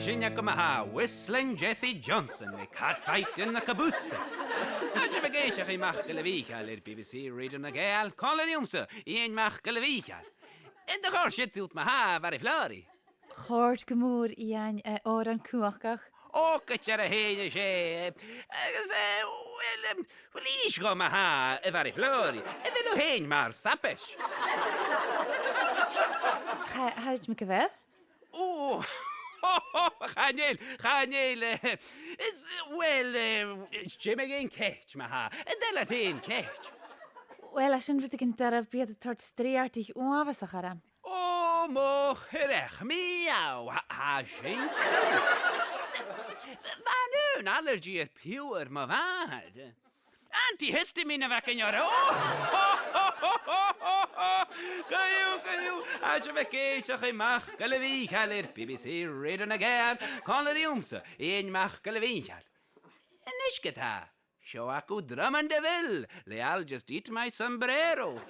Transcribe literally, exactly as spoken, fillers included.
Sin agam a tha, Whistling Jesse Johnson le Cat Fight in the Caboose. Tha sibh ag èisteachd ri Mac Giolla Mhìcheil air B B C Radio nan Gàidheal, còmhla riumsa, Iain Mac Giolla Mhìcheil. An do chòrd siud riut ma-thà, a Mhàiri Flòraidh? Chòrd gu mòr, Iain, eh, òran cumhachdach. Ò, gu dearbh fhèin, 's e. Agus, eh, uill, em, uill, innis dhomh ma-thà, a Mhàiri Flòraidh, a bheil thu fhèin mar sabaid? Cha, cha chreid mi gu bheil. Ò, chan eil, chan eil, eh, is, uill, eh, is dè mu dheidhinn cait ma-thà, an toil leat fhèin cait? Uill, tha sin rudeigin doirbh, bidh iad a' toirt sreothartaich uabhasach orm. Ò, mo chreach, miau, tha, tha sin. Bha an aon allergy air piuthar mo mhàthair. Antihistamine a bh' againn oirre. Ò! Cò thu, cò thu? Tha sibh ag èisteachd ri Mac Giolla Mhìcheil air B B C Radio nan Gàidheal, còmhla riumsa, Iain Mac Giolla Mhìcheil. A-nis ge-tà, seo agaibh Drummond DeVille le I'll Just Eat My Sombrero.